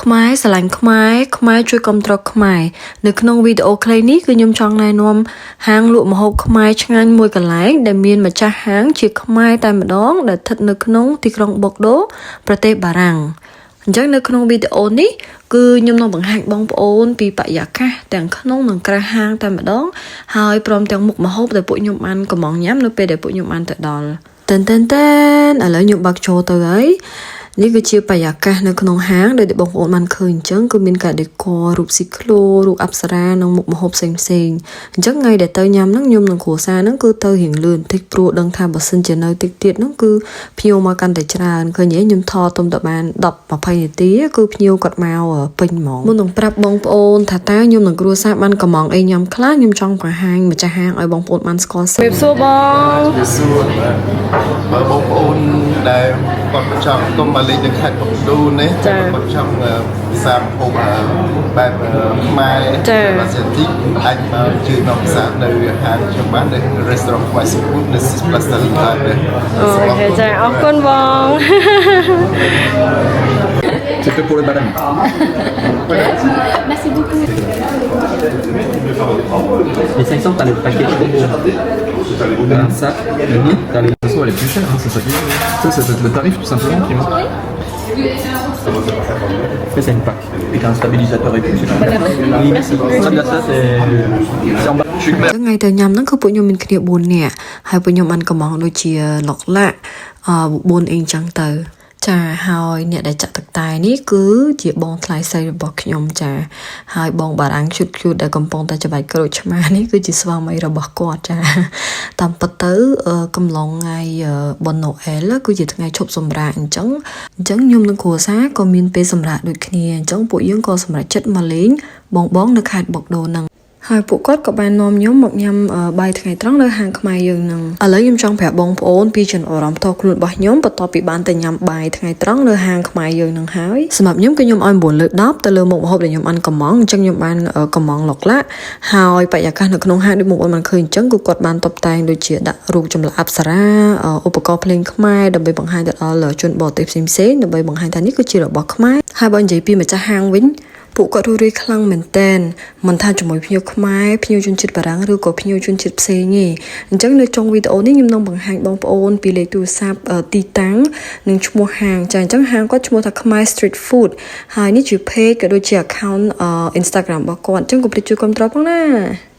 ខ្មែរស្រឡាញ់ខ្មែរខ្មែរជួយគ្រប់គ្រងខ្មែរនៅក្នុងវីដេអូខ្លីនេះគឺខ្ញុំចង់ណែនាំហាងលក់ម្ហូបខ្មែរឆ្ងាញ់មួយកន្លែងដែលមានម្ចាស់ហាងជាខ្មែរតែម្ដងដែលស្ថិតនៅក្នុងទីក្រុងបូកដូប្រទេសបារាំងអញ្ចឹងនៅក្នុងវីដេអូនេះគឺខ្ញុំនឹងបង្ហាញបងប្អូនពីបរិយាកាសទាំងក្នុងនិងក្រៅហាងតែម្ដងហើយព្រមទាំងមុខម្ហូបដែលពួកខ្ញុំបានកម្ម៉ង់ញ៉ាំនៅពេលដែលពួកខ្ញុំបានទៅដល់តែនតែនតែនឥឡូវខ្ញុំបើកចូលទៅហើយនេះគឺជាបរិយាកាសនៅក្នុងហាងដែលបងប្អូនបានឃើញអញ្ចឹងគឺមានការ decor រូបស៊ីក្លូរូបអប្សរានិងមុខម្ហូបផ្សេងផ្សេងអញ្ចឹងថ្ងៃដែលទៅញ៉ាំហ្នឹងខ្ញុំនិងគ្រួសារហ្នឹងគឺទៅរៀងលឿនបន្តិចព្រោះដឹងថាបើសិនជានៅតិចទៀតហ្នឹងគឺភ្ញៀវមកកាន់តែច្រើនឃើញទេខ្ញុំថតទុំតែបាន10 20នាទីគឺភ្ញៀវគាត់មកពេញហ្មងមុននឹងប្រាប់បងប្អូនថាតើខ្ញុំនិងគ្រួសារបានកម្ម៉ង់អីញ៉ាំខ្លះខ្ញុំចង់បង្ហាញម្ចាស់ហាងឲ្យបងប្អូនបានស្គាល់សិនជម្រាបសួរបង ជំរាបសួរបាទបើបងប្អូនដែលគាត់ចង់កុំមកលេងនៅខេត្តបូកដូនេះគាត់ចង់ពិសាម្ហូបបែបខ្មែរអាស៊ាទិកអាចមកជួយមកពិសានៅហាងខ្ញុំបាននៅ restaurant ខ្មែរ Seafood នៅ Six Plus Talent នេះ OK ចាអរគុណបង C'était pour les bananes. Merci beaucoup. Les 500, t'as le paquet combo. T'as un sac, t'as les De toute façon, elle est plus chère, hein, c'est ça qui est. Ça doit être le tarif tout simplement qui monte. Après, c'est une pack. Et t'as un stabilisateur et tout, c'est pas mal. Oui, merci. Ça, bien ça, c'est en bas. Je suis អញ្ចឹងថ្ងៃទៅញ៉ាំហ្នឹងគឺពួកខ្ញុំមានគ្នា4នាក់ហើយពួកខ្ញុំបានកម្ម៉ង់ដូចជាឡុកឡាក់អឺ4អីចឹងទៅ ចាហើយអ្នកដែលចាក់ទឹកតែនេះគឺជាបងថ្លៃស្រីរបស់ខ្ញុំចាហើយបងបារាំងជុតជុតដែលកំពុងតែច្បាច់ក្រូចឆ្មានេះគឺជាស្វាមីរបស់គាត់ចាតាមពិតទៅអឺកំឡុងថ្ងៃបុណ្យណូអែលគឺជាថ្ងៃឈប់សម្រាកអញ្ចឹងអញ្ចឹងខ្ញុំនិងគ្រួសារក៏មានពេលសម្រាកដូចគ្នាអញ្ចឹងពួកយើងក៏សម្រេចចិត្តមកលេងបងបងនៅខេត្តបូកដូហ្នឹង ហើយពួកគាត់ក៏បាននាំខ្ញុំមកញ៉ាំបាយថ្ងៃត្រង់នៅហាងខ្មែរយើងហ្នឹងឥឡូវខ្ញុំចង់ប្រាប់បងប្អូនពីចំណាប់អារម្មណ៍ផ្ទាល់ខ្លួនរបស់ខ្ញុំបន្ទាប់ពីបានទៅញ៉ាំបាយថ្ងៃត្រង់នៅហាងខ្មែរយើងហ្នឹងហើយសម្រាប់ខ្ញុំគឺខ្ញុំឲ្យ9លើ10ទៅលើមុខម្ហូបដែលខ្ញុំបានកម្ម៉ង់អញ្ចឹងខ្ញុំបានកម្ម៉ង់ឡុកឡាក់ហើយបរិយាកាសនៅក្នុងហាងដូចបងប្អូនបានឃើញអញ្ចឹងគឺគាត់បានតុបតែងដូចជាដាក់រូបចម្លាក់អប្សរាឧបករណ៍ភ្លេងខ្មែរដើម្បីបង្ហាញទៅដល់ជនបរទេសផ្សេងៗដើម្បីបង្ហាញថានេះគឺជារបស់ខ្មែរហើយបើនិយាយពីម្ចាស់ហាងវិញពួកគាត់រួសរាយខ្លាំងមែនតែនមិនថាជាមួយភ្ញៀវខ្មែរភ្ញៀវជនជាតិបារាំងឬក៏ភ្ញៀវជនជាតិផ្សេងទេអញ្ចឹងនៅចុងវីដេអូនេះខ្ញុំនឹងបង្ហាញបងប្អូនពីលេខទូរស័ព្ទទីតាំងនិងឈ្មោះហាងចាអញ្ចឹងហាងគាត់ឈ្មោះថាខ្មែរ Street Food ហើយនេះជា page ក៏ដូចជា account Instagram របស់គាត់អញ្ចឹងកុំភ្លេចជួយគាំទ្រផងណា។